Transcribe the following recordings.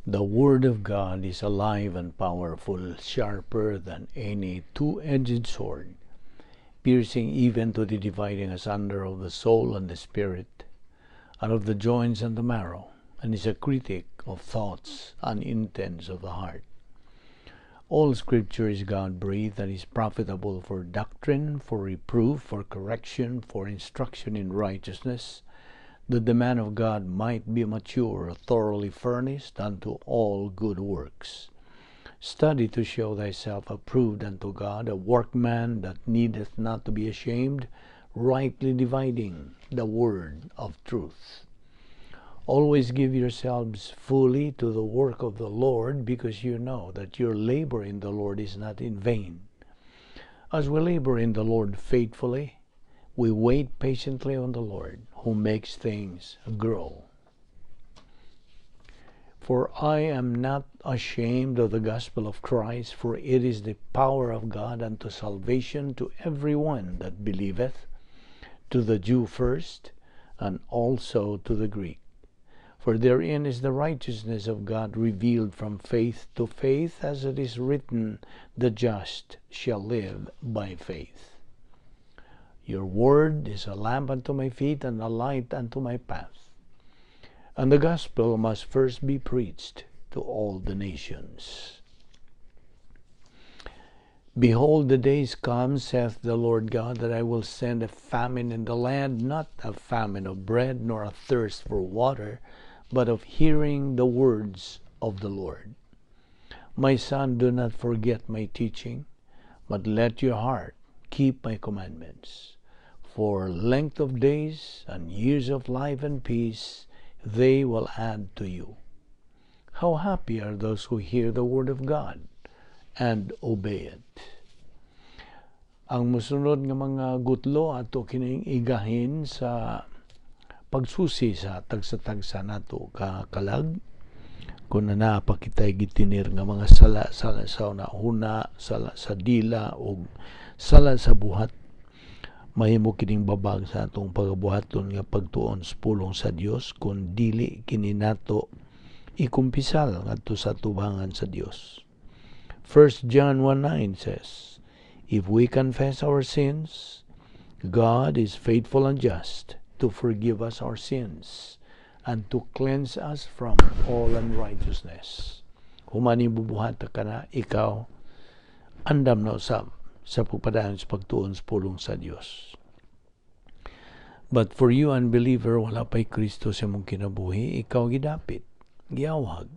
The Word of God is alive and powerful, sharper than any two-edged sword, piercing even to the dividing asunder of the soul and the spirit, and of the joints and the marrow, and is a critic of thoughts and intents of the heart. All Scripture is God-breathed and is profitable for doctrine, for reproof, for correction, for instruction in righteousness, that the man of God might be mature, thoroughly furnished unto all good works. Study to show thyself approved unto God, a workman that needeth not to be ashamed, rightly dividing the word of truth. Always give yourselves fully to the work of the Lord, because you know that your labor in the Lord is not in vain. As we labor in the Lord faithfully, we wait patiently on the Lord, who makes things grow. For I am not ashamed of the gospel of Christ, for it is the power of God unto salvation to every one that believeth, to the Jew first, and also to the Greek. For therein is the righteousness of God revealed from faith to faith, as it is written, the just shall live by faith. Your word is a lamp unto my feet and a light unto my path. And the gospel must first be preached to all the nations. Behold, the days come, saith the Lord God, that I will send a famine in the land, not a famine of bread, nor a thirst for water, but of hearing the words of the Lord. My son, do not forget my teaching, but let your heart keep my commandments. For length of days and years of life and peace they will add to you. How happy are those who hear the word of God and obey it. Ang musunod nga mga gutlo ato kining igahin sa pagsusi sa tagsa-tagsa nato ka kalag kung naa pa kitay gitinir nga mga sala, sala sa huna, sala sa dila ug sala sa buhat. Mahimo kining babag sa atong pagabuhaton nga pagtuon sa pulong sa Dios kung dili kini nato ikumpisal ngadto sa tubangan sa Dios. 1 John 1:9 says, "If we confess our sins, God is faithful and just to forgive us our sins and to cleanse us from all unrighteousness." Human bubuhat ka na, ikaw, andam na usab sa pagpadayon sa pagtuon sa pulong sa Dios. But for you, unbeliever, wala pa'y Kristo sa imong kinabuhi, ikaw gidapit, giawhag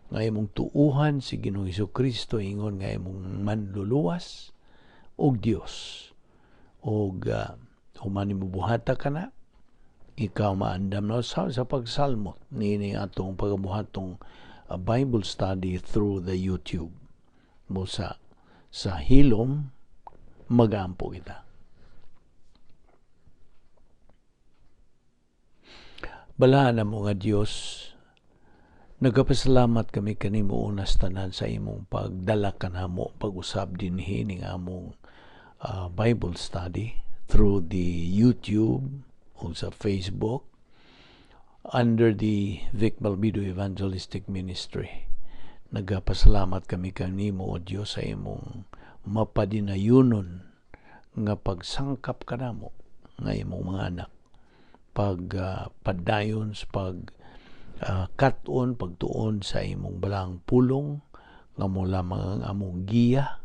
nga imong tuuhan si Ginoong Kristo ingon nga imong manluluwas og Dios. Og human nimo buhata ka na, ikaw maandam na sa pagsalmot niini atong pagabuhatong Bible study through the YouTube. Busa sa hilom magampo kita. Balaan mo nga Dios, nagapasalamat kami kanimo unas tanan sa imong pagdala kanamo pag-usab dinhi ning among Bible study through the YouTube o sa Facebook under the Vic Balbido Evangelistic Ministry. Nagapasalamat kami kanimo, o Dios, sa imong mapadinayunon nga pagsangkap kanamo nga imong mga anak, pag padayon sa pag kat-on, pagtuon sa imong balang pulong nga mo lamang ang among giya,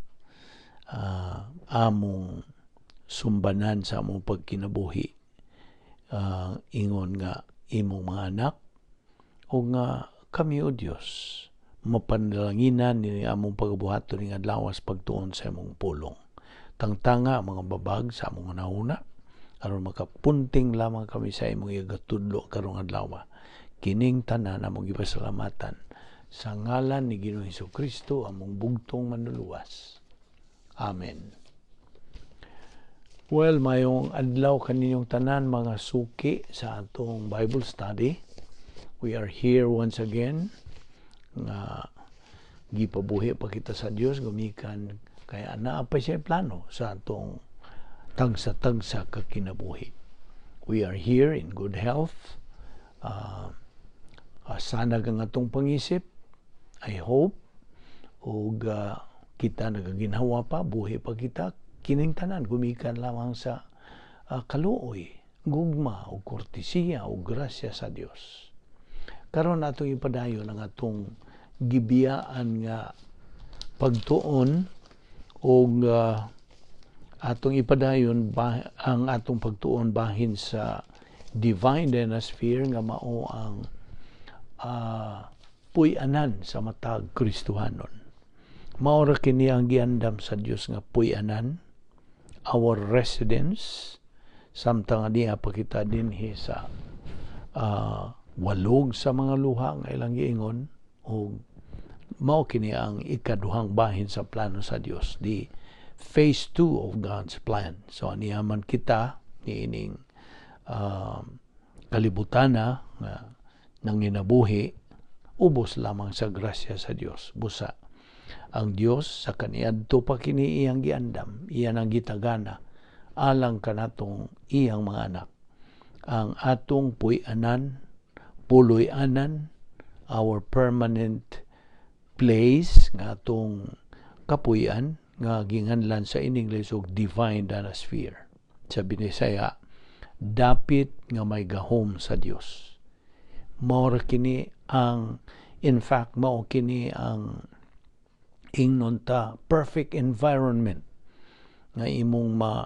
among sumbanan sa among pagkinabuhi, ingon nga imong mga anak o nga kami, o Dios, mapandalanginan ni among pagabuhaton ning adlaw sa pagtuon sa imong pulong. Tangtanga ang mga babag sa among hunahuna aron makapunting lamang kami sa imong igatudlo karong adlaw. Kining tanan among gipasalamatan sa ngalan ni Ginoong Hesukristo, among bugtong manluluwas. Amen. Well, mayong adlaw kaninyong tanan, mga suki sa atong Bible study. We are here once again nga gipabuhi pa kita sa Dios gumikan kay anaa pa siya plano sa atong tagsa-tagsa ka kinabuhi. We are here in good health. Sanag ang atong pangisip. I hope og kita nagaginhawa pa, buhi pa kita, kining tanan gumikan lamang sa kaluoy, gugma o kortesiya o grasya sa Dios. Karon atong ipadayon ang atong gibiyaan nga pagtuon og atong ipadayon ang atong pagtuon bahin sa divine dynassphere nga mao ang puy-anan sa matag Kristohanon. Mao ra kini ang giandam sa Dios nga puy-anan, our residence, samtang niya pa kita dinhi sa walog sa mga luha nga ilang giingon, ug mao kini ang ikaduhang bahin sa plano sa Dios, the phase 2 of God's plan. So aniya man kita niining kalibutana nga nanginabuhi ubos lamang sa grasya sa Dios. Busa ang Dios sa kaniadto pa kini iyang giandam, iyan ang gitagana alang kanatong iyang mga anak. Ang atong puy-anan, puloy-anan, our permanent place nga atong kapuy-an nga ginganlan sa in English og divine danasphere. Sa Binisaya, dapit nga may gahom sa Dios. Mao ra kini ang, in fact, mao kini ang ingnon ta perfect environment nga imong ma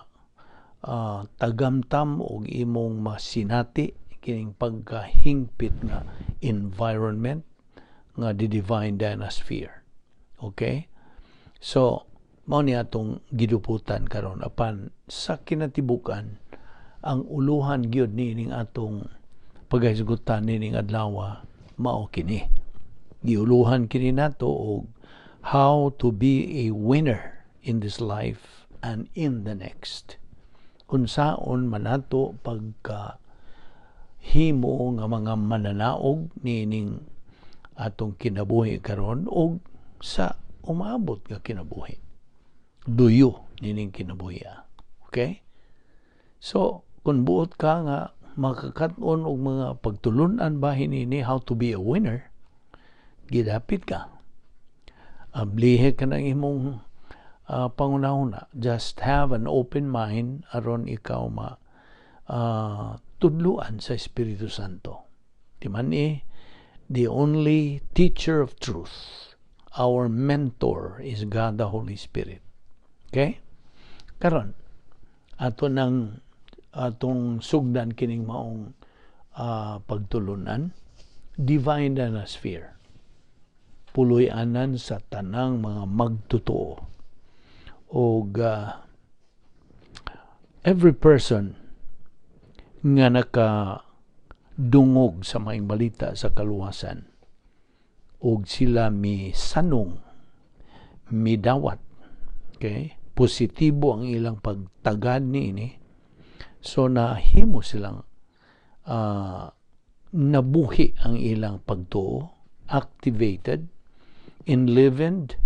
tagamtam og imong masinati kining pagkahingpit nga environment nga the divine dynasphere. Okay? So, mao ni atong giduputan karon, apan sa kinatibukan ang uluhan gyud niining atong paghisgutan nining adlaw mao kini. Giuluhan kini nato og how to be a winner in this life and in the next. Unsaon man nato pagka himo nga mga mananaog niining atong kinabuhi karon og sa umaabot nga kinabuhi. Duyo nining kinabuhi. Okay? So, kung buot ka nga makakat-on og mga pagtulunan bahin ini how to be a winner, gidapit ka. Ablihe ka ng imong pangunahuna. Just have an open mind aron ikaw ma tudluan sa Espiritu Santo. Di man eh, the only teacher of truth, our mentor is God the Holy Spirit. Okay? Karon, ato nang atong sugdan kining maong pagtulunan, divine sphere, puloy-anan sa tanang mga magtotoo, og every person nga naka dungog sa maayong balita sa kaluwasan og sila mi sanong, midawat, okay, positibo ang ilang pagtagad niini, so nahimo silang nabuhi ang ilang pagtuo, activated, enlivened,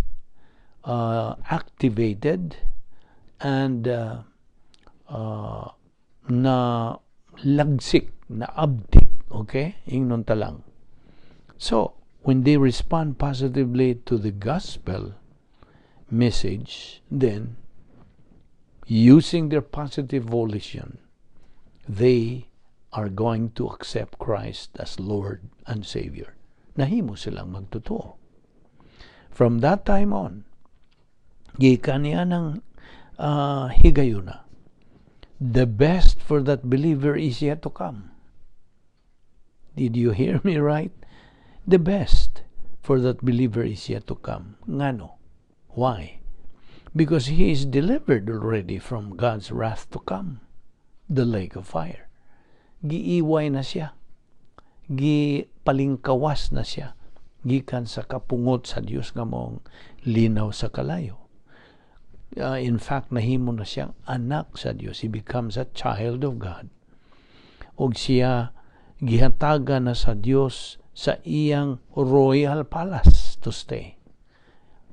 activated and na lagsik, na abtik, okay, ingnon ta lang. So when they respond positively to the gospel message, then using their positive volition, they are going to accept Christ as Lord and Savior. Nahimo silang magtotoo. From that time on, gikan niya ng higayuna, the best for that believer is yet to come. Did you hear me right? The best for that believer is yet to come. Ngano? Why? Because he is delivered already from God's wrath to come, the lake of fire. Giiway na siya. Gipalingkawas na siya gikan sa kapungot sa Dios nga mong linaw sa kalayo. In fact, nahimo na siyang anak sa Dios. He becomes a child of God. Og siya gihatagan na sa Dios sa iyang royal palace to stay.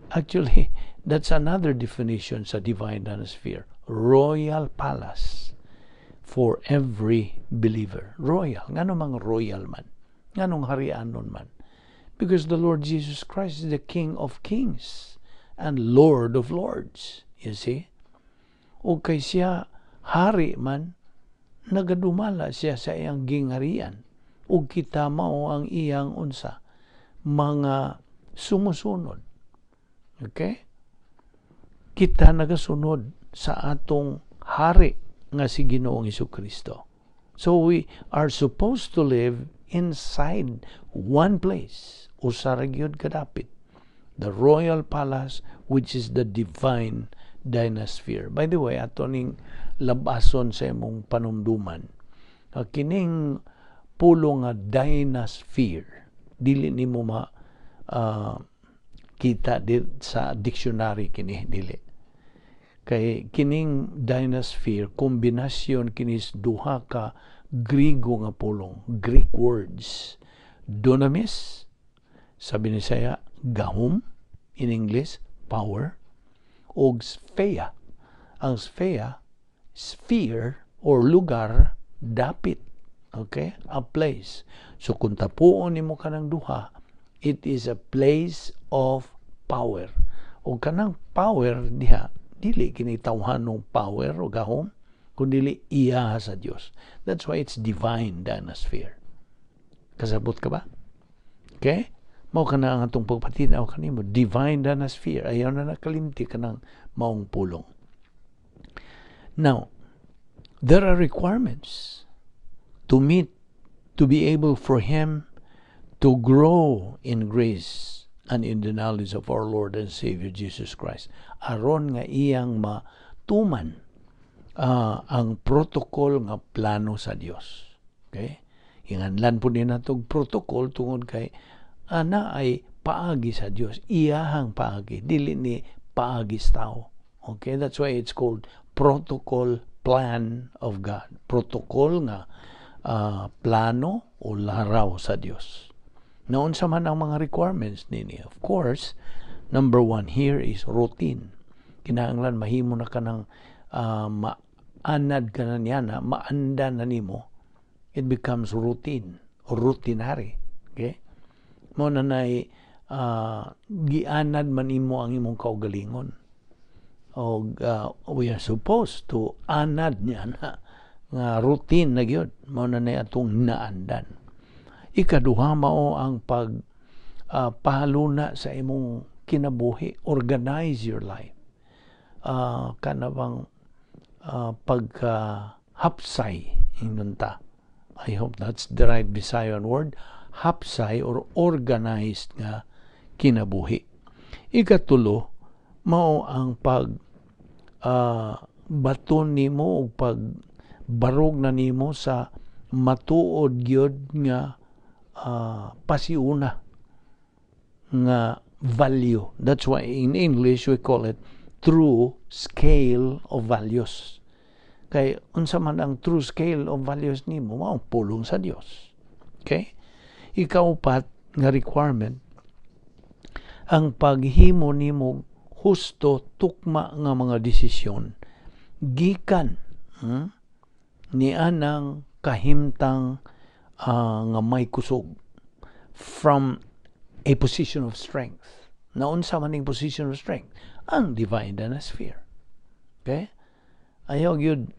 Actually, that's another definition sa divine sphere. Royal palace for every believer. Royal. Ngano mang royal man? Nganong harianon man? Because the Lord Jesus Christ is the King of Kings and Lord of Lords. You see? O kay siya hari man, nagadumala siya sa iyang gingharian. Ug kita mao ang iyang unsa? Mga sumusunod. Okay? Kita nagasunod sa atong hari nga si Ginoong Kristo. So we are supposed to live inside one place, usa ra gyud kadapit. The royal palace, which is the divine dynasphere. By the way, ato ning labason sa imong panumduman. Kining pulong nga dynasphere, dili nimo ma kita di, sa dictionary kini, dili. Kay kining dynasphere, kombinasyon kinis duha ka Grigo nga pulong, Greek words. Dunamis, sa Binisaya, gahom, in English, power, og sphere. Ang sphere, sphere or lugar, dapit. Okay? A place. So kung tapuon nimo kanang duha, it is a place of power. O kanang power diha, dili kini tawhanong power o gahom, kundi iya sa Dios. That's why it's divine dynasphere. Kasabot ka ba? Okay? Mao kana ang atong pagpatinaw kanimo, divine dynasphere. Ayaw na nakalimti kanang maong pulong. Now, there are requirements to meet to be able for him to grow in grace and in the knowledge of our Lord and Savior Jesus Christ. Aron nga iyang matuman ang protocol nga plano sa Dios. Okay? Inganlan po din nato protocol tungod kay ana ay paagi sa Dios, iyahang paagi, dili ni paagi sa tao. Okay, that's why it's called protocol plan of God. Protocol nga plano o laraw sa Dios. Naunsa man ang mga requirements nini? Of course, number one here is routine. Kinahanglan mahimo na ka ng maanad ka na niya na, maanda na nimo, it becomes routine or routinary. Okay? Mao na nay gianad man nimo ang imong kaugalingon. O we are supposed to anad niya na nga routine na gyud, mao na nay atong naandan. Ikaduha, mao ang pag pahaluna sa imong kinabuhi, organize your life. Kana bang pagka hapsay ingnon ta. I hope that's the right Visayan word, hapsay or organized nga kinabuhi. Ikatulo, mao ang pag baton nimo o pag barog na nimo sa matuod gyud nga pasiuna nga value. That's why in English we call it true scale of values. Kay unsa man ang true scale of values nimo, mao pulong sa Dios. Okay? Ikaupat nga requirement, ang paghimo nimo husto, tukma nga mga desisyon gikan ni anang kahimtang nga may kusog, from a position of strength. Naunsa man ning position of strength? Ang divine sphere. Okay? Ayaw gyud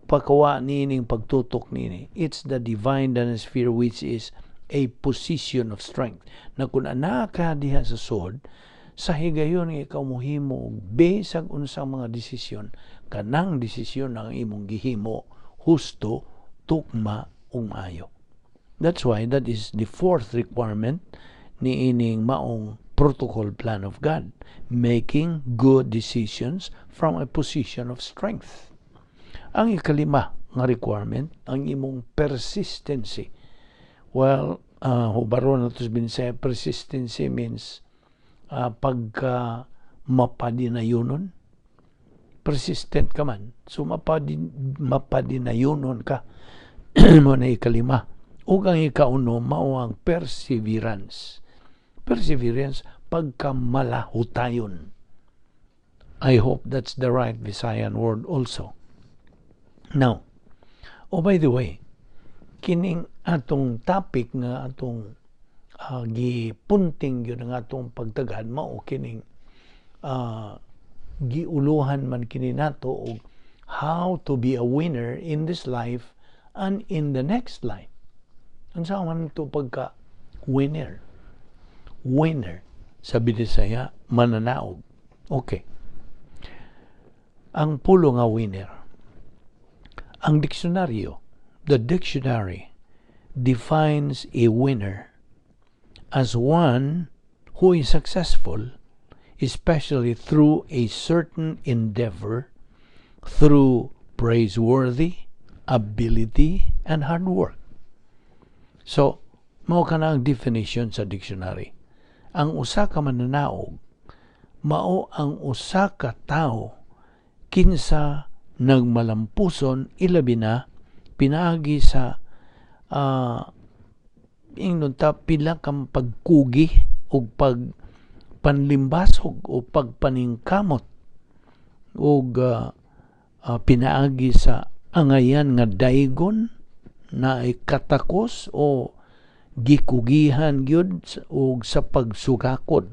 pakawa nining pagtutok nini. It's the divine sphere, which is a position of strength. Na kung anaka diha sa sod, sa higayon nga ikaw mohimo bisag unsang mga desisyon, kanang desisyon ang imong gihimo husto, tukma ug maayo. That's why that is the fourth requirement ni ining maong protocol plan of God, making good decisions from a position of strength. Ang ikalima nga requirement, ang imong persistency. Well, hubaron na to sa persistency means pagka mapadinayunon. Persistent ka man. So mapadinayunon ka. Mao na ikalima. Ug ang ikaunom mao ang perseverance. Perseverance, pagkamalahutayon. I hope that's the right Visayan word also. Now, oh, by the way, kining atong topic nga atong Gipunting gyud ang atong pagtagad mao kining giuluhan man kini nato og how to be a winner in this life and in the next life. Unsa man to pagka winner? Winner sa Binisaya, mananaog. Okay. Ang pulo nga winner. Ang diksyonaryo, the dictionary defines a winner as one who is successful, especially through a certain endeavor, through praiseworthy ability and hard work. So, mao kana ang definition sa dictionary. Ang usa ka mananaog mao ang usa ka tawo kinsa nagmalampuson, ilabi na pinaagi sa ingnon ta pila kang pagkugi og pag panlimbasog o pagpaningkamot og pinaagi sa angayan nga daygon na katakos o gikugihan gyud og sa pagsugakod.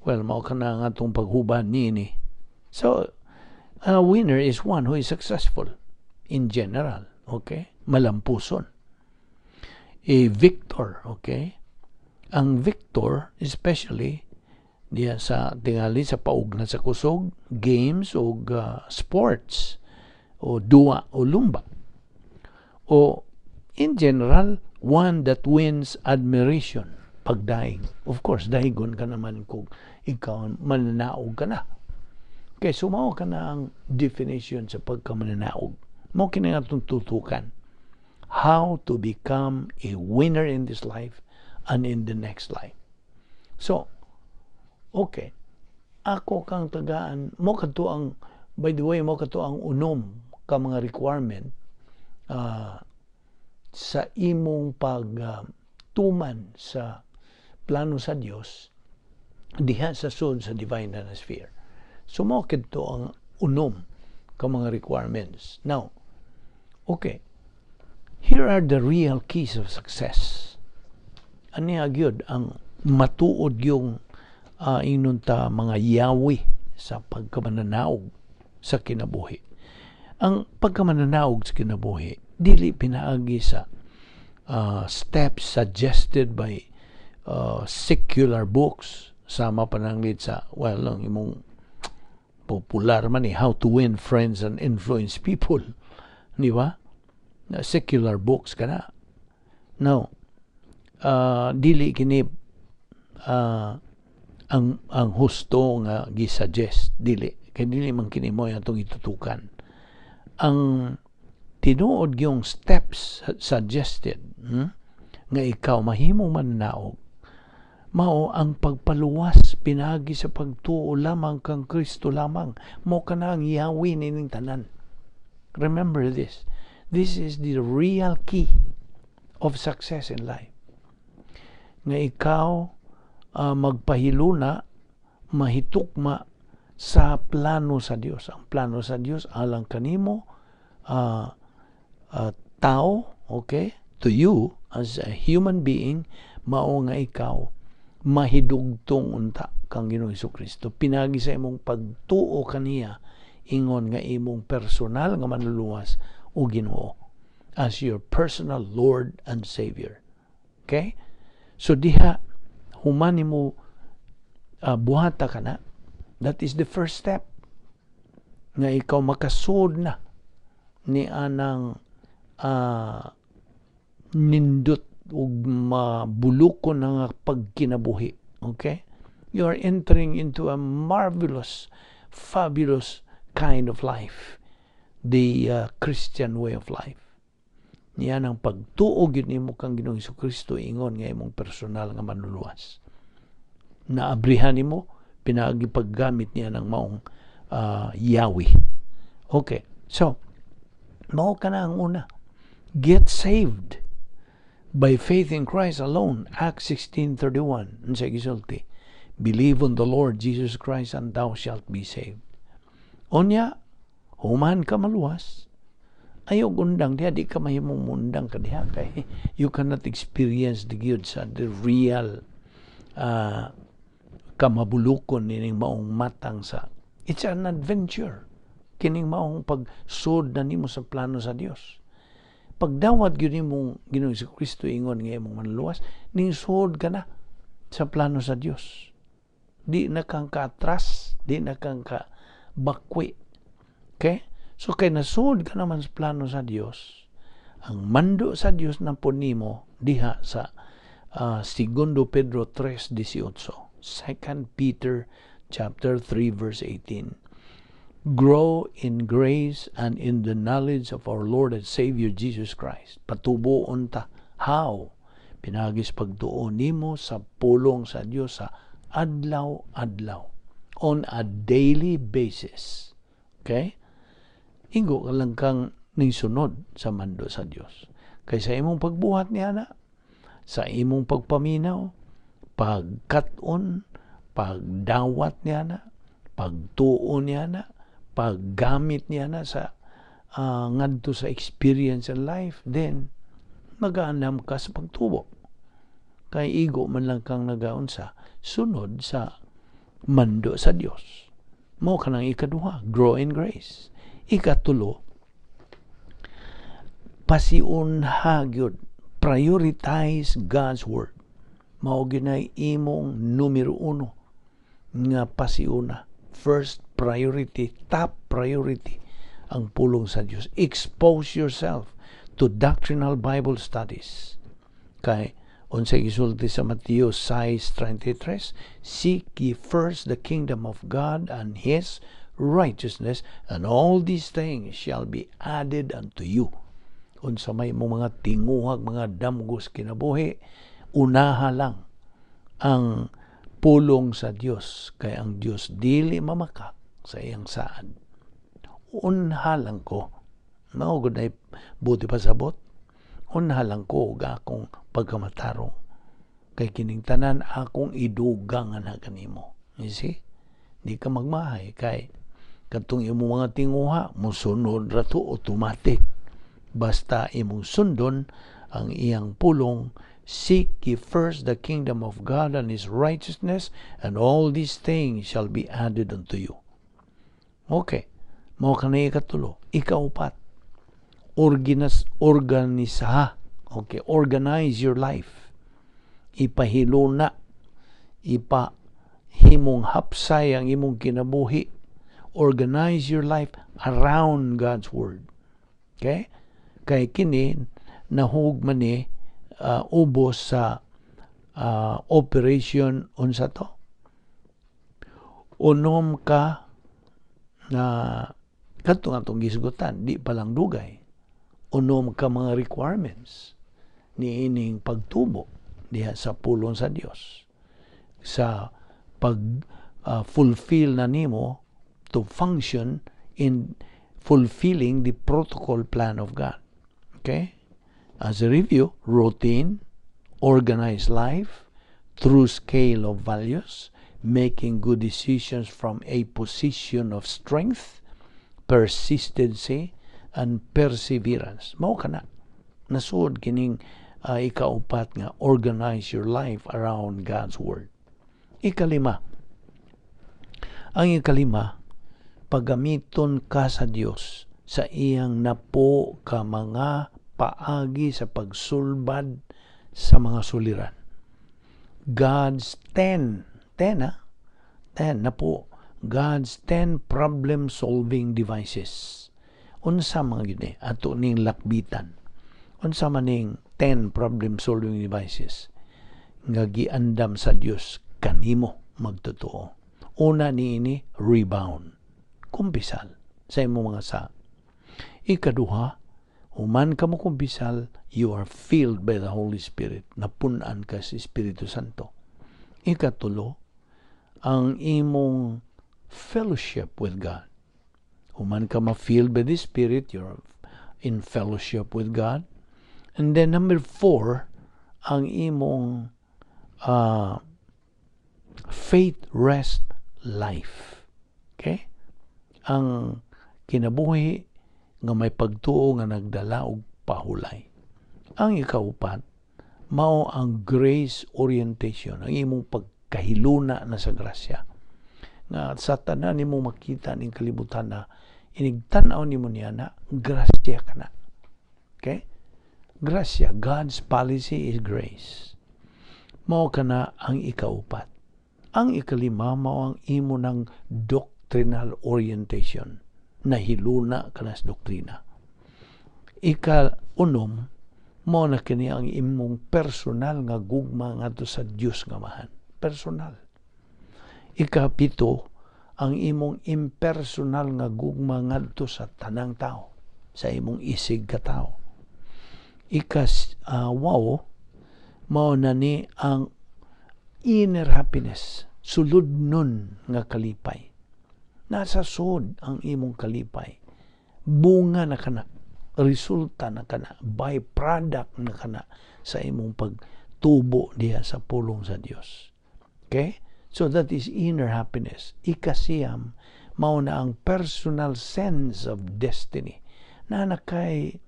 Well, mao kana nga atong paghuban niini. So, a winner is one who is successful in general, okay? Malampuson. A victor, okay? Ang victor, especially diya sa tingali sa paugnat sa kusog, games o sports o duwa o lumba. O in general, one that wins admiration, pagdaig. Of course, daigon ka naman kung ikaw mananaog ka na. Okay, so mao ka na ang definition sa pagkamananaog. Mao kini atong tutukan. How to become a winner in this life and in the next life. So, okay. Ako kang tagaan, mo kadto ang, by the way, mo kadto ang unom ka mga requirement sa imong pag tuman sa plano sa Dios diha sa sud sa divine sphere. So mao kadto ang unom ka mga requirements. Now, okay. Here are the real keys of success. Ani gyud ang matuod yung ingnon ta mga yawi sa pagkamananaog sa kinabuhi. Ang pagkamananaog sa kinabuhi dili pinaagi sa steps suggested by secular books, sama pananglit sa, well, ang imong popular man ni How to Win Friends and Influence People, di ba? Secular books kana. No, dili kini ang husto nga gi-suggest, dili kay dili man kini mo atong itutukan. Ang tinuod yung steps suggested, nga ikaw mahimong mananaog mao ang pagpaluwas pinagi sa pagtuo lamang kang Kristo lamang. Mo kana ang yawi nining tanan. Remember this. This is the real key of success in life, nga ikaw magpahiluna, mahitukma sa plano sa Dios. Ang plano sa Dios alang kanimo tao, okay, to you as a human being, mao nga ikaw mahidugtong unta kang Ginoong Kristo pinagi sa imong pagtuo kaniya ingon nga imong personal nga manluluwas o Ginoo, as your personal Lord and Savior. Okay? So diha human nimo buhata ka na, that is the first step nga ikaw makasud na ni anang nindot ug mabulukon na nga pagkinabuhi. Okay? You are entering into a marvelous, fabulous kind of life. The Christian way of life. Niya ang pagtuo gyud nimo kang Ginoong Kristo ingon nga imong personal nga manluluwas. Naabrihan nimo pinaagi paggamit niya ng maong yawi. Okay. So, mao kana ang una. Get saved by faith in Christ alone. Acts 16:31. Unsay gisulti? "Believe on the Lord Jesus Christ and thou shalt be saved." Unya, human ka maluwas, Ayaw undang diha, di ka mahimong mundang ka diha kay you cannot experience the gyud sa the real kamabulukon nining maong matang sa, it's an adventure kining maong pagsud na nimo sa plano sa Dios. Pagdawat gyud nimong Ginoong Kristo ingon nga imong manluwas, ning suod ka na sa plano sa Dios. Di na kang kaatras, di na kang ka bakwi. Okay? So kay nasuod ka naman sa plano sa Dios, ang mando sa Dios na po nimo diha sa Segundo Pedro 3:18. 2 Peter chapter 3 verse 18. Grow in grace and in the knowledge of our Lord and Savior Jesus Christ. Patubuon ta. How? Pinagis pagtuo nimo sa pulong sa Dios sa adlaw-adlaw, on a daily basis. Okay? Ingo ka lang kang ning sunod sa mando sa Dios. Kay sa imong pagbuhat niya na, sa imong pagpaminaw, pagkat-on, pagdawat niya na, pagtuo niya na, paggamit niya na sa ngadto sa experience in life, then magaanam ka sa pagtubo. Kay igo man lang kang nagaunsa, sunod sa mando sa Dios. Mao kanang ikaduha, grow in grace. Ikatulo, pasiunha gyud, prioritize God's word. Mao ginay imong numero uno nga pasiuna. First priority, top priority ang pulong sa Dios. Expose yourself to doctrinal Bible studies. Kay unsay gisulti sa Mateo 6:33? "Seek ye first the kingdom of God and His righteousness, and all these things shall be added unto you." Unsa may mo mga tinguhag, mga damgos kinabuhi, unaha lang ang pulong sa Dios, kay ang Dios dili mamakak sa iyang saad. Unha lang ko. Mao gud ay buti pasabot. Unha lang ko og akong pagkamatarong. Kay kining tanan akong idugangan ha kanimo. You see? Di ka magmahay kay katong imong mga tinguha mosunod ra to automatic. Basta imong sundon ang iyang pulong, "Seek ye first the kingdom of God and His righteousness, and all these things shall be added unto you." Okay. Mao kanay ikatulo. Ikaupat. Organisa. Okay. Organize your life. Ipahiluna. Ipahimong hapsay ang imong kinabuhi. Organize your life around God's Word. Okay? Kay kini nahug man ni ubos sa operation, unsa to? Unom ka na kadto nga atong gisgutan, di pa lang dugay. Unom ka mga requirements ni ining pagtubo diha sa pulong sa Dios. Sa pag fulfill na nimo to function in fulfilling the protocol plan of God. Okay? As a review, routine, organized life, true scale of values, making good decisions from a position of strength, persistency, and perseverance. Mao kana. Nasuod kining ikaupat nga organize your life around God's Word. Ikalima. Ang ikalima, paggamiton ka sa Dios sa iyang napo ka mga paagi sa pagsulbad sa mga suliran. God's 10, 10 ha? 10 na po. God's 10 problem-solving devices. Unsa mga gyud ni ato ning lakbitan? Unsa man ning 10 problem-solving devices nga giandam sa Dios kanimo magtotoo? Una niini, rebound. Kumpisal sa imong mga sa. Ikaduha, human ka mo kumpisal, you are filled by the Holy Spirit. Napun-an ka sa Espiritu Santo. Ikatulo, ang imong fellowship with God. Human ka ma-filled by the Spirit, you're in fellowship with God. And then number four, ang imong faith rest life. Okay? Ang kinabuhi Nga may pagtuo nga nagdala og pahulay. Ang ikaupat, mao ang grace orientation, ang imong pagkahiluna na sa grasya. Nga sa tanan nimo makita ning kalibutan na inigtan-aw nimo niya na grasya ka na. Okay? Grasya, God's policy is grace. Mao kana ang ikaupat. Ang ikalima, mao ang imo ng doctrinal orientation. Nahiluna ka na sa doktrina. Ika-unom, mao na kini ang imong personal nga gugma ngadto sa Dios nga Amahan. Personal. Ikapito, ang imong impersonal nga gugma ngadto sa tanang tao, sa imong isig ka tao. Ikas wow, mao na ni ang inner happiness, suludnon nga kalipay. Nasa sud ang imong kalipay. Bunga na kana, resulta na kana, byproduct na kana sa imong pagtubo diha sa pulong sa Dios. Okay? So that is inner happiness. Ikasiyam, mao na ang personal sense of destiny. Na nakay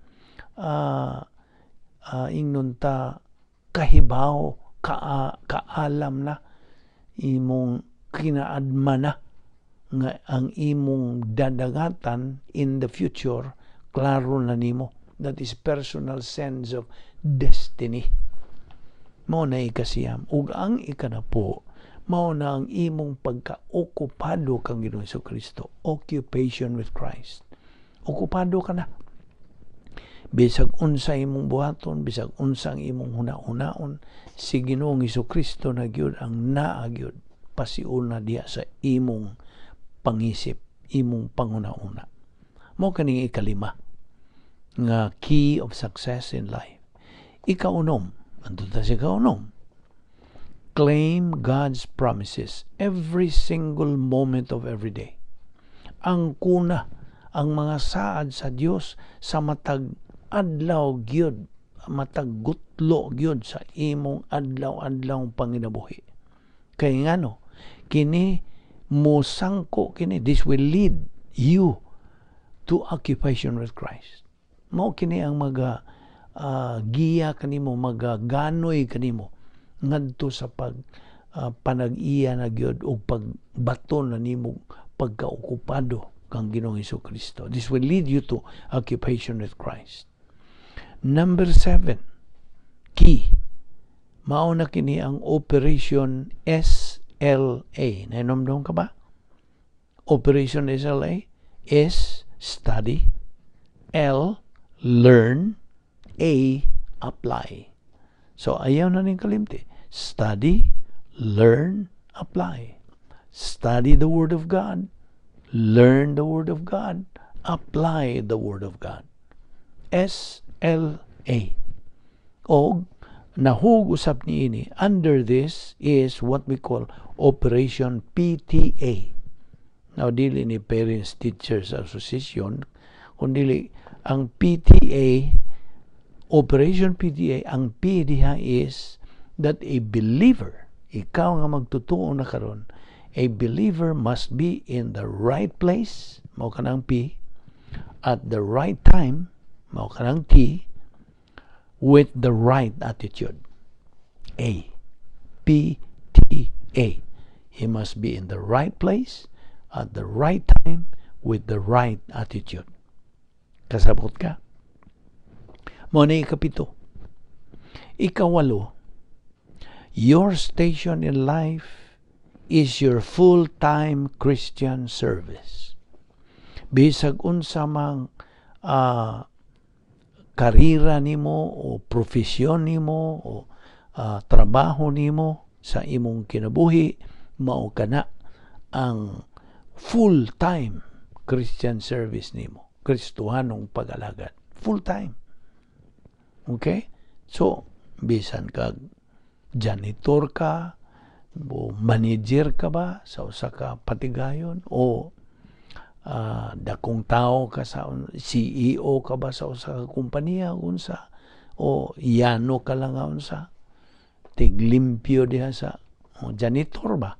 ingnon ta kahibaw, kaalam na imong kinaadma na nga ang imong dadagatan in the future, klaro na nimo. That is personal sense of destiny. Mao na ikasiyam. Ug ang ikanapo, mao na ang imong pagkaokupado kang Ginoong Kristo. Occupation with Christ. Okupado ka na. Bisag unsa imong buhaton, bisag unsa ang imong huna-hunaon, si Ginoong Kristo na gyud ang naa gyud pasiuna diha sa imong pangisip, imong panghuna-huna. Mao kaning ikalima nga key of success in life. Ikaunom, andun ta sa ikaunom. Claim God's promises every single moment of every day. Ang kuna ang mga saad sa Dios sa matag adlaw gyud, matag gutlo gyud sa imong adlaw-adlaw panginabuhi. Kay ngano, kini mosangko kini, this will lead you to occupation with Christ. Mao kini ang maga giya kanimo, magaganoy kanimo ngadto sa pag panag-iya na gyud og pagbaton na nimo pagkaokupado kang Ginoong Kristo. This will lead you to occupation with Christ. Number 7, key. Mao na kini ang Operation SLA. Nahinomdom ka ba? Operation SLA is study, L, learn, A, apply. So, ayaw na ning kalimti. Study, learn, apply. Study the Word of God, learn the Word of God, apply the Word of God. SLA. Og nahug usab niini, under this is what we call Operation PTA. Now, dili ni Parents Teachers Association, kundi ang PTA, Operation PTA, ang P diha is that a believer, ikaw nga magtutuo na karon, a believer must be in the right place, mao kanang P, at the right time, mao kanang T, with the right attitude. A. P T A. He must be in the right place at the right time with the right attitude. Kasabot ka? Mao na ikapito. Ikawalo, your station in life is your full-time Christian service. Bisag unsa mang karira nimo o profesyon nimo o trabaho nimo sa imong kinabuhi, mao kana ang full-time Christian service nimo. Kristohanong pag-alagad. Full-time. Okay? So, bisan kag janitor ka, o manager ka ba sa usa ka patigayon, o dakong tao ka sa CEO ka ba sa usa ka kompanya, unsa, o yano ka lang nga unsa tiglimpyo diha sa o janitor ba,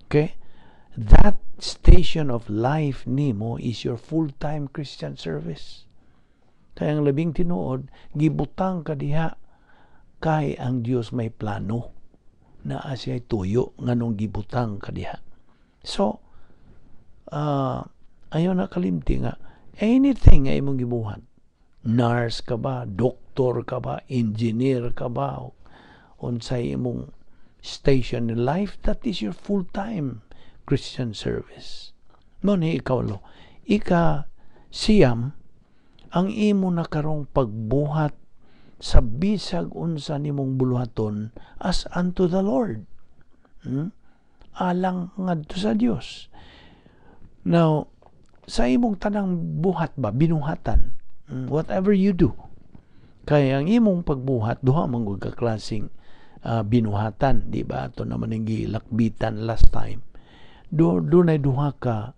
okay, that Station of life nimo is your full-time Christian service. Kaya ang labing tinuod, gibutang ka diha kay ang Dios may plano na siya tuyo nganong gibutang ka diha. So, ayaw na kalimti nga anything nga imong gibuhat, nurse ka ba, doktor ka ba, engineer ka ba, unsay imong station in life, that is your full-time Christian service. Mao ni ikaulo. Ika siyam, ang imo na karong pagbuhat sa bisag unsa nimong buluhaton as unto the Lord. Alang ngadto sa Dios. Now, sa imong tanang buhat ba, binuhatan, whatever you do, kaya ang imong pagbuhat, duha man ka klaseng binuhatan, di ba? Ato naman ang gilakbitan last time. Dunay duha ka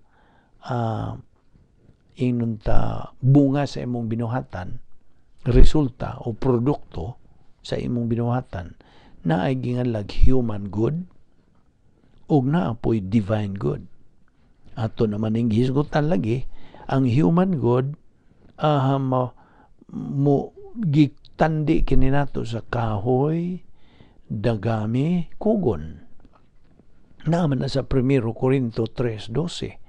ingnon ta bunga sa imong binuhatan, resulta o produkto sa imong binuhatan na ay ginganlag human good ug naa poy divine good. Ato naman ning gihisgutan lagi ang human good, mo gitandi kini nato sa kahoy, dagami, kugon. Naa man na sa 1 Corinto 3:12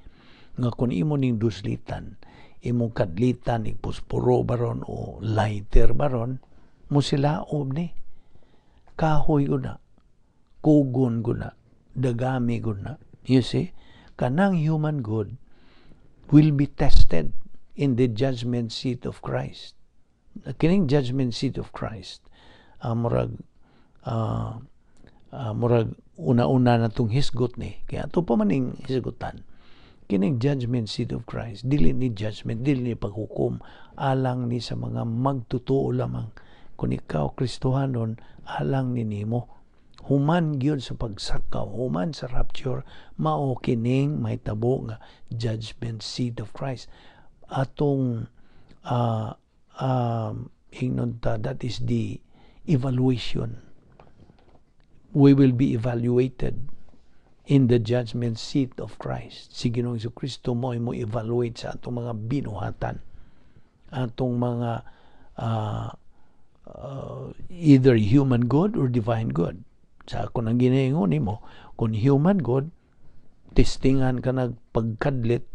nga kung imo ning duslitan, imong kadlitan, ipuspuro baron o lighter baron, mo silaob ni. Kahoy guna, kugon guna, dagami guna. You see? Kanang human good will be tested in the judgment seat of Christ. Kining judgment seat of Christ, murag una-una na tong hisgot ni. Kaya ato pa maning hisgutan. Kining judgment seat of Christ, dili ni judgment, dili ni paghukom, alang ni sa mga magtotoo lamang. Kung ikaw Kristohanon, alang ni nimo. Human gyud sa pagsakaw, human sa rapture, mao kining mahitabo nga judgment seat of Christ. Atong ingnon ta, that is the evaluation. We will be evaluated in the judgment seat of Christ. Si Ginoong Kristo mo mo evaluate sa atong mga binuhatan, atong mga either human good or divine good. Sa ako nang ginaingon nimo, kung human good, testingan ka nagpagkadlit,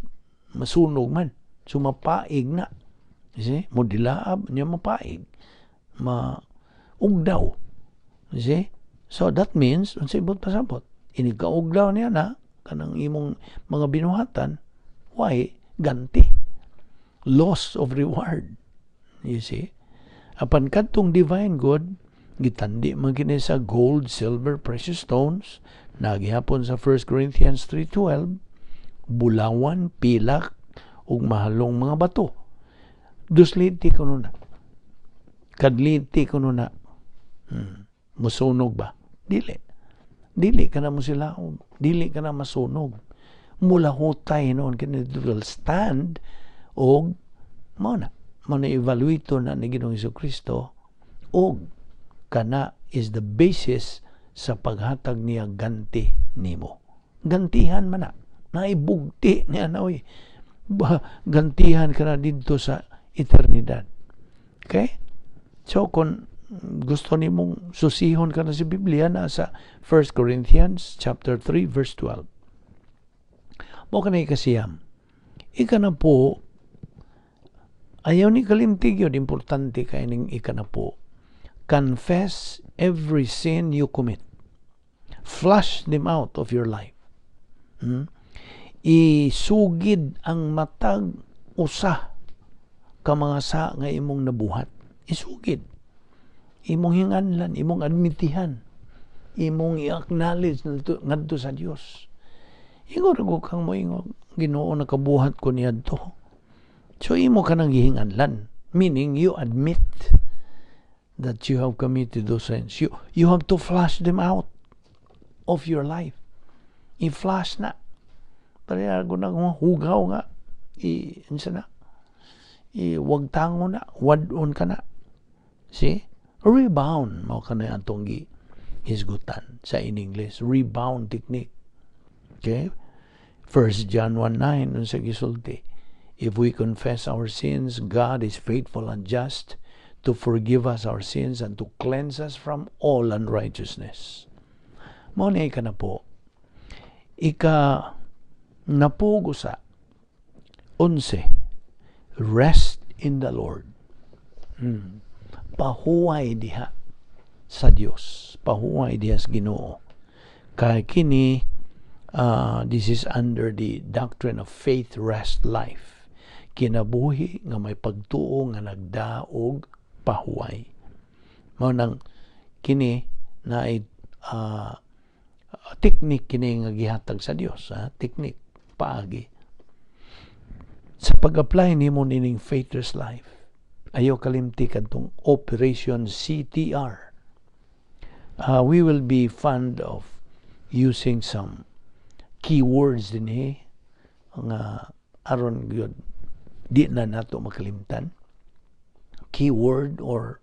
masunog man, sumapaig na. You see? Mo dilaab niya, mapaig. Ma ugdaw. You see? So that means, unsay buot pasabot? Inig kaugdaw niya na kanang imong mga binuhatan, why ganti? Loss of reward. You see? Apan kadtong divine good, gitandi man kini sa gold, silver, precious stones, nagihapon sa 1 Corinthians 3:12, bulawan, pilak, ug mahalong mga bato. Dusliti kuno na. Kadliti kuno na. Musunog ba? Dili. Dili ka na mo sila. Dili ka na masunog. Mulahutay noon kini, will stand og mao na. Mao na evaluate na ni Ginoong Kristo og kana is the basis sa paghatag niya ganti nimo. Gantihan man na. Naibugti niya na, oy. Ba, gantihan ka na didto sa eternidad. Okay? So, kung gusto nimong susihon ka na sa Biblia, nasa 1 Corinthians chapter 3 verse 12. Mao kanay ikasiyam. Ikanapo, ayaw ni kalimtig yun, importante kay ning ikanapo. Confess every sin you commit. Flush them out of your life. Isugid ang matag usa ka mga sa nga imong nabuhat. Isugid. Imong hinganlan, imong admitihan, imong i-acknowledge ngadto sa Dios. Ingon ko kang moingon, "Ginoo, nakabuhat ko niadto." So imo ka nang gihinganlan, meaning you admit that you have committed those sins. You have to flush them out of your life. I-flush na. Pareha ko na hugaw nga. I, unsa na? I wagtango na, wadon ka na. See? Rebound mao kana atong gi hisgutan sa in English, rebound technique. Okay? 1 John 1:9, unsa gisulti? "If we confess our sins, God is faithful and just to forgive us our sins and to cleanse us from all unrighteousness." Mao ni ikanapo. Ika napugo sa 11, rest in the Lord. Pahuway diha sa Dios. Pahuway diha sa Ginoo. Kay kini, this is under the doctrine of faith rest life. Kinabuhi nga may pagtuo nga nagdaog pahuway. Mao nang kini na technique kini nga gihatag sa Dios, ha? Technique, paagi. Sa pag-apply nimo nining faith rest life, ayaw kalimti kadtong Operation CTR. We will be fond of using some keywords dinhi nga aron gyud di na nato makalimtan. Keyword or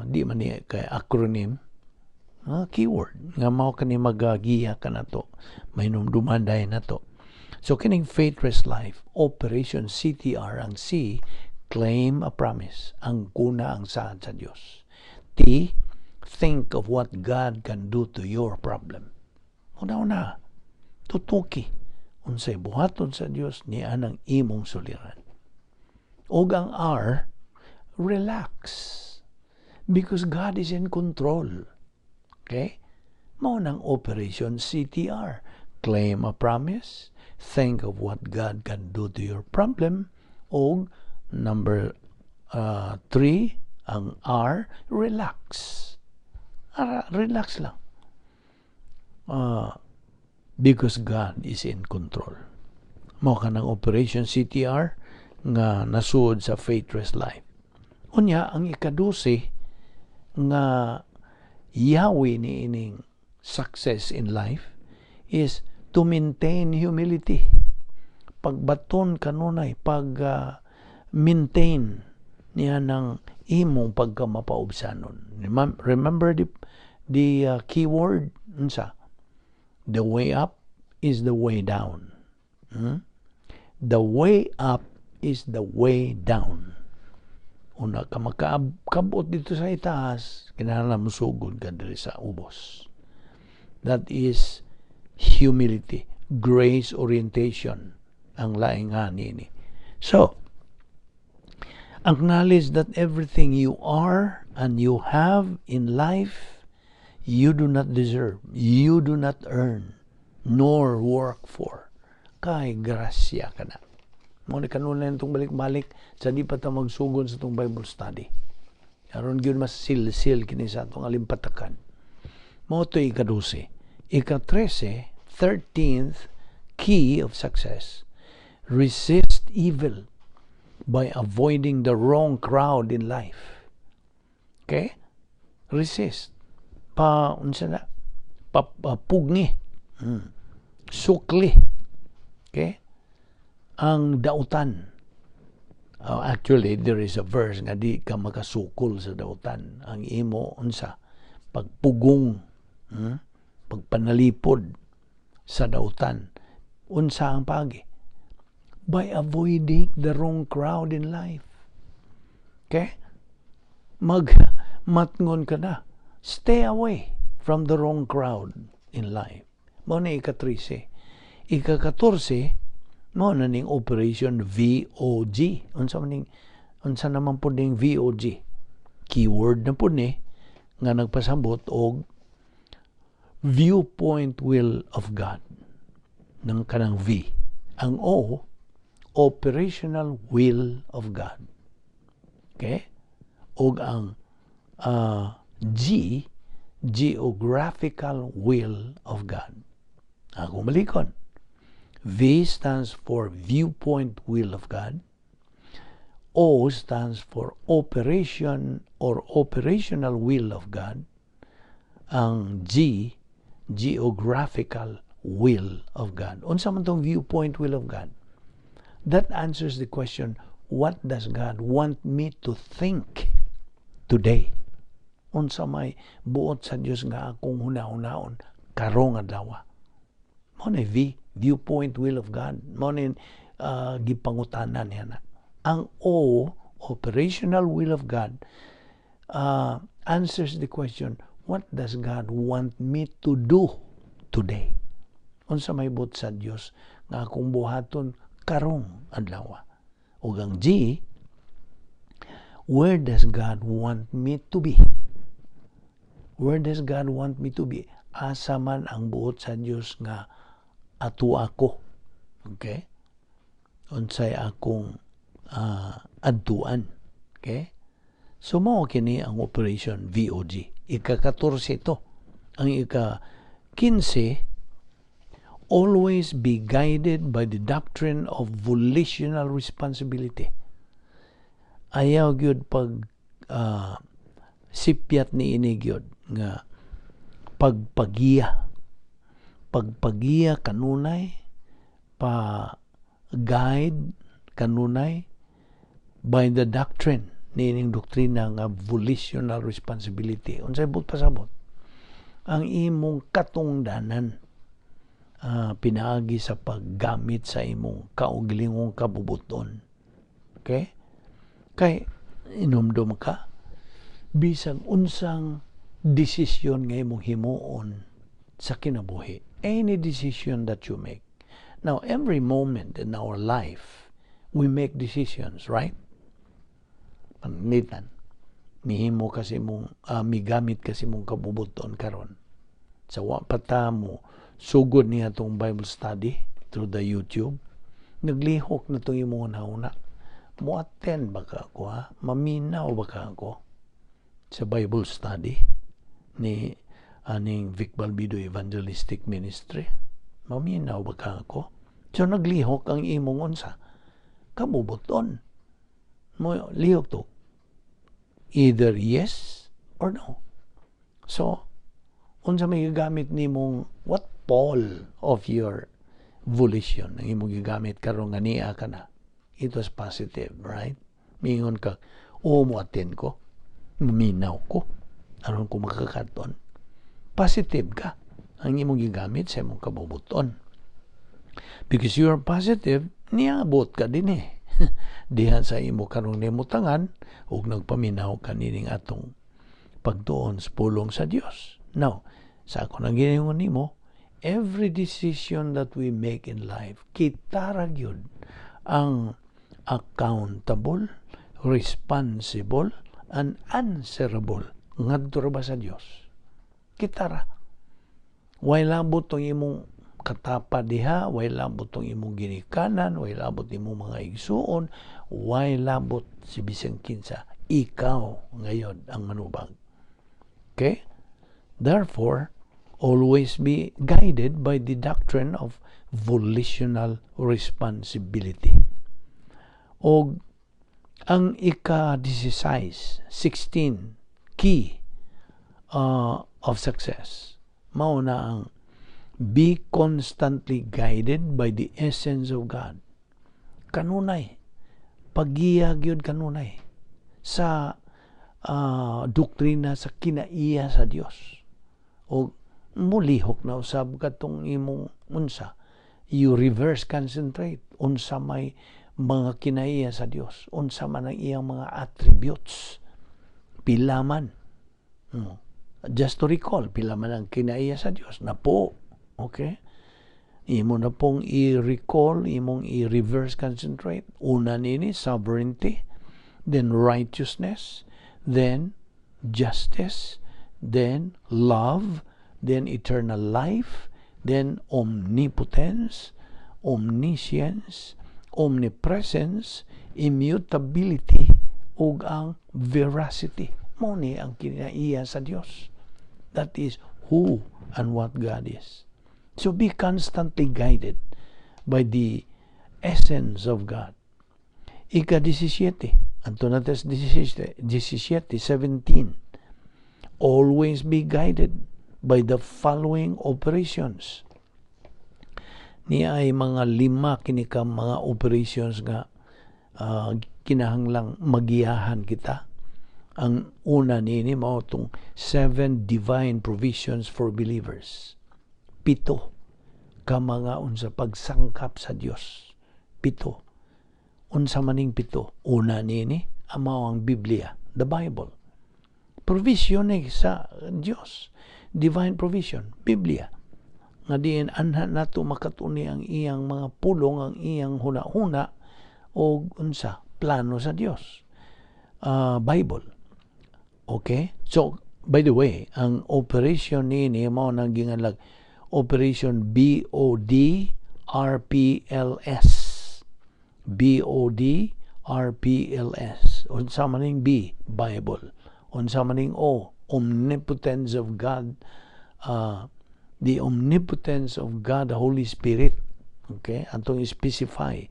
di man ni kay acronym, keyword nga mao kani magagiya kanato, mahinumduman dayon nato. So kining faith rest life, Operation CTR, ang C, claim a promise, ang kuna ang saad sa Dios. T, think of what God can do to your problem. Una-una, tutuki unsay buhaton sa Dios niya ang imong suliran. Ug ang R, relax, because God is in control. Okay? Mao nang Operation CTR. Claim a promise, think of what God can do to your problem, og number 3, ang R, relax. Ara, relax lang. Because God is in control. Mao kanang Operation CTR nga nasuod sa Faith Rest Life. Unya, ang ikadose nga yawi ni ining success in life is to maintain humility. Pagbaton kanunay, pag maintain niya ng imong pagkamapaubsanon. Remember the keyword, unsa? The way up is the way down. The way up is the way down. Una ka makakabot didto sa itaas, kinahanglan mosugod ka diri sa ubos. That is humility, grace orientation ang laing nga nini. So, acknowledge that everything you are and you have in life, you do not deserve, you do not earn, nor work for. Kay grasya ka na. Mao ni kanunay itong balik-balik sa di pa ta magsugod sa itong Bible study. Aron gyud mas silsil kini sa atong alimpatakan. Mao to ika-12. Ika-13, 13th key of success. Resist evil by avoiding the wrong crowd in life. Okay? Resist. Pa, unsa na? Pa, pa pugni. Sukli. Okay? Ang dautan. Actually, there is a verse nga di ka makasukol sa dautan. Ang imo, unsa? Pagpugong, Pagpanalipod sa dautan. Unsa ang pagi? By avoiding the wrong crowd in life. Okay? Mag matngon ka na. Stay away from the wrong crowd in life. Mao na ika-13. Ika-14, mao na ning Operation VOG. Unsa naman po ning VOG? Keyword na po ni nga nagpasabot og viewpoint will of God ng kanang V. Ang O, operational will of God. Okay? Og ang G, geographical will of God. Ako malikon. V stands for viewpoint will of God. O stands for operation or operational will of God. Ang G, geographical will of God. Unsa man tong viewpoint will of God? That answers the question, what does God want me to think today? Unsa may buot sa Dios nga akong hunahunaon karong adlaw? Mao na V, viewpoint, will of God. Mao ni gipangutanan niya na. Ang O, operational will of God, answers the question, what does God want me to do today? Unsa may buot sa Dios nga akong buhaton karong adlaw? Ug ang G, where does God want me to be? Where does God want me to be? Asa man ang buot sa Dios nga ato ako? Okay? Unsay akong adtuan? Okay? So mao kini ang operation VOG. Ika-14 ito. Ang ika-15, always be guided by the doctrine of volitional responsibility. Ayaw gyud pag sipyat ni ini gyud nga pagpagiya. Pagpagiya kanunay, pa guide kanunay by the doctrine niining doktrina nga volitional responsibility. Unsay buot pasabot? Ang imong katungdanan pinaagi sa paggamit sa imong kaugalingong kabubuton. Okay? Kay inumdum ka, bisag unsang desisyon nga imong himuon sa kinabuhi, any decision that you make. Now, every moment in our life, we make decisions, right? Pananglitan, mihimo kasi mong, migamit kasi mong kabubuton karon. Sa wa pa ta mo sugod niya tong Bible study through the YouTube, naglihok na tong imong hunahuna. Mo attend ba ka ako, ha? Maminaw ba ka ako sa Bible study ni aning Vic Balbido Evangelistic Ministry? Maminaw ba ka ako? So naglihok ang imong unsa? Kabubuton. Mo lihok to. Either yes or no. So, unsa may gigamit nimong, what pole of your volition ang imong gigamit karon nga niya ka na? It was positive, right? Mingon ka, "Oo, mo attend ko. Maminaw ko. Aron ko makakaton." Positive ka. Ang imong gigamit sa imong kabubuton. Because you are positive, niabot ka din eh diha sa imo karong nimutangan ug nagpaminaw ka nining atong pagtuon sa pulong sa Dios. Now, sa ako nang giningon nimo, every decision that we make in life, kita ra gyud ang accountable, responsible, and answerable ngadto ra ba sa Dios. Kita ra. Way labot tong imong katapa diha, way labot tong imong ginikanan, way labot imong mga igsuon, way labot si bisan kinsa. Ikaw ngayon ang manubag. Okay? Therefore, always be guided by the doctrine of volitional responsibility. O ang ika-16, 16 key of success, mao na ang be constantly guided by the essence of God. Kanunay, pagiya gyud kanunay sa doktrina sa kinaiya sa Dios. O mulihok na usab katong imong unsa, you reverse concentrate unsa may mga kinaiya sa Dios, unsa man ang iyang mga attributes, pila man. Just to recall, pila man ang kinaiya sa Dios na po? Okay, imo na pong i-recall, imong i-reverse concentrate. Una nini, sovereignty, then righteousness, then justice, then love, then eternal life, then omnipotence, omniscience, omnipresence, immutability, ug ang veracity. Mao ni ang kinaiya sa Dios. That is who and what God is. So be constantly guided by the essence of God. Ika-17, adto na sa 17, 17. Always be guided by the following operations. Ni ay mga lima kini ka mga operations nga kinahanglang magiyahan kita. Ang una niini mao tong seven divine provisions for believers. Pito ka mga unsa pagsangkap sa Dios. Pito. Unsa maning pito? Una nini, mao ang Biblia, the Bible. Provision ni sa Dios. Divine provision, Biblia. Nga diin anha nato makatuni ang iyang mga pulong, ang iyang huna-huna o unsa plano sa Dios. Bible. Okay? So, by the way, ang operation nini mao nang ginganlag Operation BOD RPLS. BOD RPLS. Unsa man ning B? Bible. Unsa man ning O? Omnipotence of God. The omnipotence of God, the Holy Spirit. Okay? Atong specify.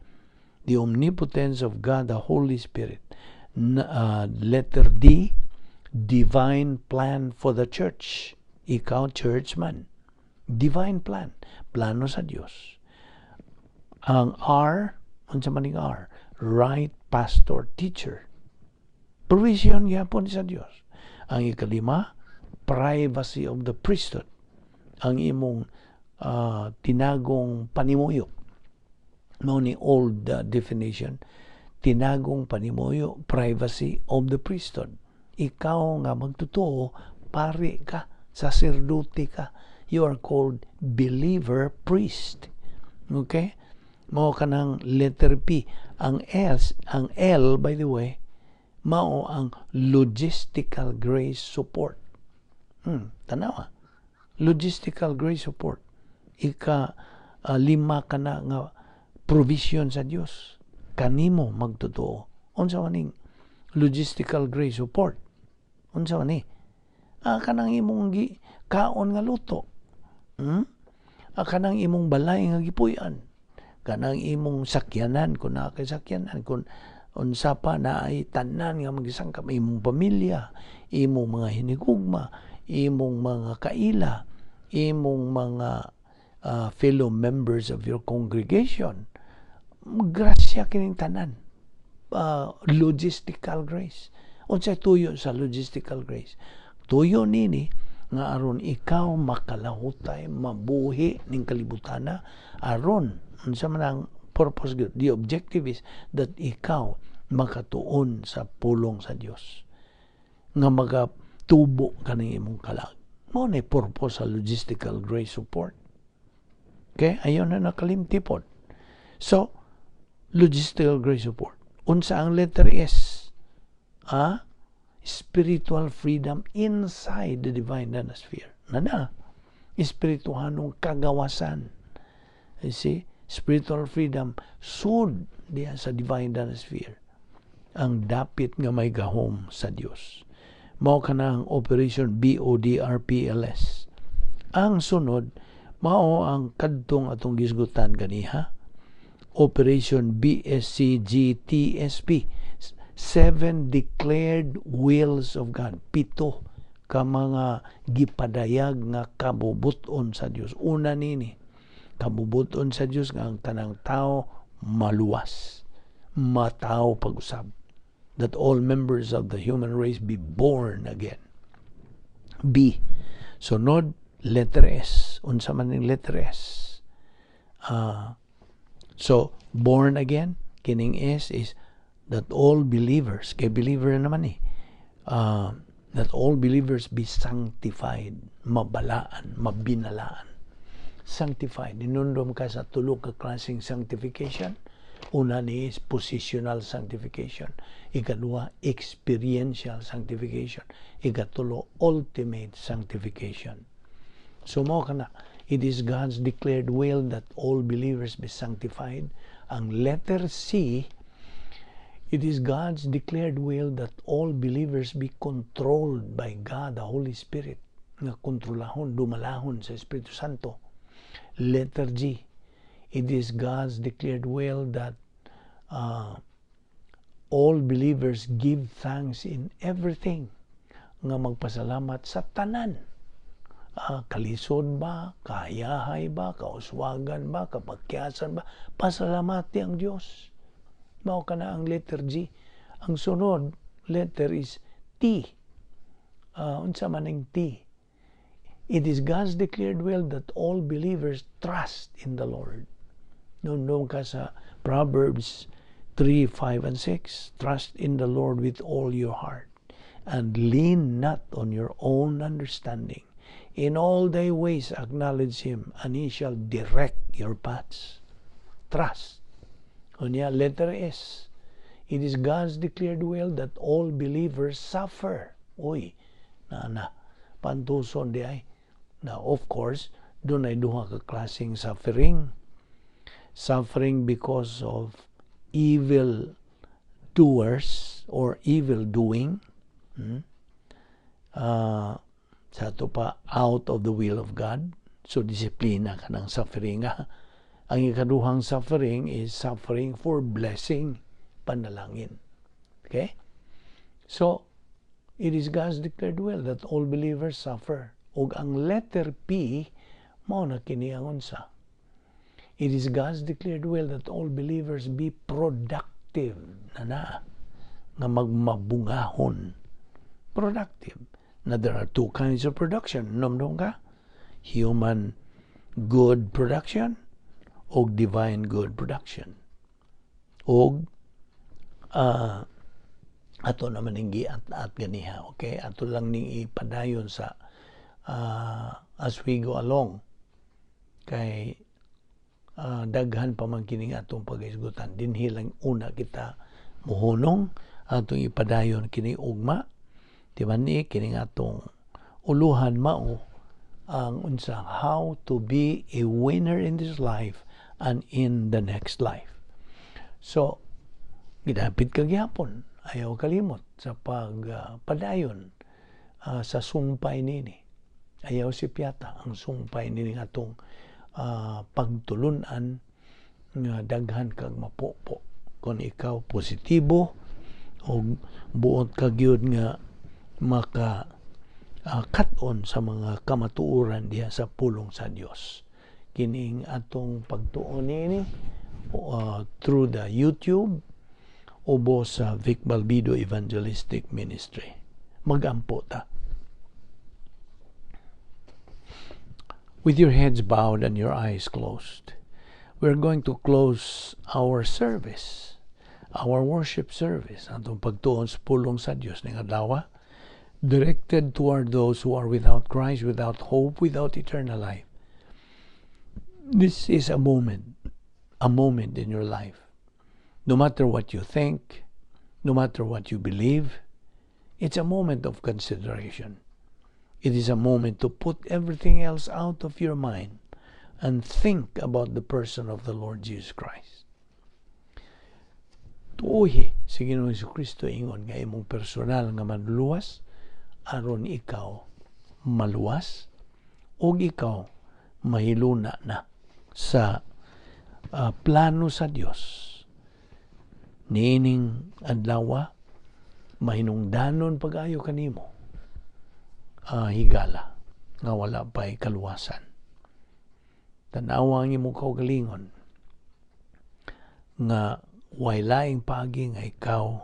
The omnipotence of God, the Holy Spirit. Letter D, divine plan for the church. Ikaw, churchman. Divine plan. Plano sa Dios. Ang R, unsa man ning R? Right pastor teacher. Provision gyapon sa Dios. Ang ikalima, privacy of the priesthood. Ang imong tinagong panimuyo. Mao ni old definition. Tinagong panimuyo, privacy of the priesthood. Ikaw nga magtotoo, pari ka, saserdote ka. You are called believer priest. Okay? Mao kanang letter P. Ang S, ang L, by the way, mao ang logistical grace support. Tanawa. Logistical grace support. Ika lima kana nga provision sa Dios kanimo magtotoo. Unsa man ning logistical grace support? Unsa man ni? Kanang imong gi kaon nga luto. Kanang imong balay nga gipuy-an. Kanang imong sakyanan kung naa kay sakyanan, kung unsa pa na ay tanan nga magisangkap, imong pamilya, imong mga hinigugma, imong mga kaila, imong mga fellow members of your congregation. Grasya kining tanan. Logistical grace. Unsay tuyo sa logistical grace? Tuyo nini nga aron ikaw makalahutay, mabuhi ning kalibutana, aron unsa man ang purpose gyud? The objective is that ikaw makatuon sa pulong sa Dios nga magatubo kaning imong kalag. Mao na purpose sa logistical grace support. Okay, ayon na nakalimti pod. So, logistical grace support. Unsa ang letter S? Ah, spiritual freedom inside the divine sphere. Nana, espirituhanong kagawasan. You see? Spiritual freedom sud diya sa divine sphere. Ang dapit nga may gahom sa Dios. Mao kana ang Operation BODRPLS. Ang sunod, mao ang kadtong atong gisgutan ganiha. Operation BSCGTSP. Seven declared wills of God. Pito ka mga gipadayag nga kabubuton sa Dios. Una nini, kabubuton sa Dios nga ang tanang tao maluwas, matawo pag-usab. That all members of the human race be born again. B. Sunod, letter S. Unsa man ning letter S? So, born again, kining S is that all believers, kay believer naman eh, that all believers be sanctified, mabalaan, mabinalaan. Sanctified. Ninumdom ka sa tulo ka klaseng sanctification. Una ni is positional sanctification. Ikaduha, experiential sanctification. Ikatulo, ultimate sanctification. So mao kana, it is God's declared will that all believers be sanctified. Ang letter C, it is God's declared will that all believers be controlled by God, the Holy Spirit. Nga kontrolahon, dumalahon sa Espiritu Santo. Letter G, it is God's declared will that all believers give thanks in everything. Nga magpasalamat sa tanan. Kalisod ba, kahayahay ba, kauswagan ba, kapakyasan ba, pasalamati ang Dios. Mao kana ang letter G. Ang sunod letter is T. Unsa man ang T? It is God's declared will that all believers trust in the Lord. Hinumdom ka sa Proverbs 3, 5, and 6. "Trust in the Lord with all your heart and lean not on your own understanding. In all thy ways acknowledge Him, and He shall direct your paths." Trust. Unya, letter S. It is God's declared will that all believers suffer. Uy, na na, pantuson diay. Now, of course, dunay duha ka klaseng suffering. Suffering because of evil doers or evil doing. Sa ato pa, out of the will of God. So, disiplina ka ng suffering. Ah. Ang ikaduhang suffering is suffering for blessing, panalangin. Okay? So, it is God's declared will that all believers suffer. Ug ang letter P, mao na kini ang unsa. It is God's declared will that all believers be productive na na nga magmabungahon. Productive. Now, there are two kinds of production. Hinumdom ka? Human good production o divine good production. O ato naman ning giat-at ganiha, okay? Ato lang ning ipadayon sa as we go along kay daghan pa man kining atong pagahisgutan. Dinhi lang una kita muhunong, atong ipadayon kini ugma. Di ba ni kining atong uluhan mao ang unsa? How to be a winner in this life and in the next life. So, gidapit ka gyapon. Ayaw kalimot sa pagpadayon sa sumpay nini. Ayaw sipyata ang sumpay nini atong pagtulunan nga daghan kag mapopo. Kung ikaw positibo o buot ka gyud nga maka kat-on sa mga kamatuoran diha sa pulong sa Dios. Kining atong pagtuon niini through the YouTube ubo sa Vic Balbido Evangelistic Ministry. Magampo ta. With your heads bowed and your eyes closed, we're going to close our service, our worship service, atong pagtuon sa pulong sa Dios ning adlaw, directed toward those who are without Christ, without hope, without eternal life. This is a moment in your life. No matter what you think, no matter what you believe, it's a moment of consideration. It is a moment to put everything else out of your mind and think about the person of the Lord Jesus Christ. Tuohi si Ginoong Kristo ingon nga imong personal nga manluluwas aron ikaw maluwas ug ikaw mahiluna na sa plano sa Dios. Niining adlaw, mahinungdanon pag-ayo kanimo, higala nga wala pa'y kaluwasan. Tanawa ang imong kaugalingon nga way laing paagi nga ikaw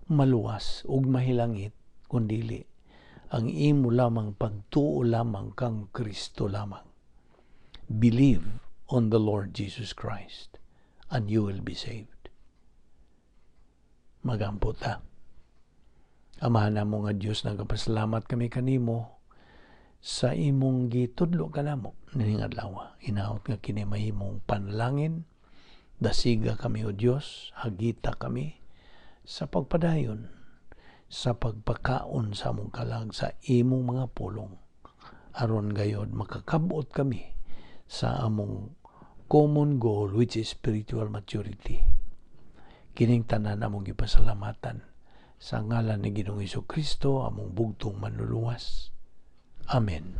maluwas ug mahilangit kundili ang imo lamang pagtuo lamang kang Kristo lamang. Believe on the Lord Jesus Christ and you will be saved. Magampo ta. Amahan namo nga Dios, nagapasalamat kami kanimo sa imong gitudlo kanamo nining adlaw. Hinaot nga kini mahimong panalangin. Dasiga kami, o Dios, hagita kami sa pagpadayon sa pagpakaon sa among kalag sa imong mga pulong aron gayod makakabot kami sa among common goal, which is spiritual maturity. Kining tanan among gipasalamatan sa ngalan ni Ginoong Kristo, among bugtong manluluwas. Amen.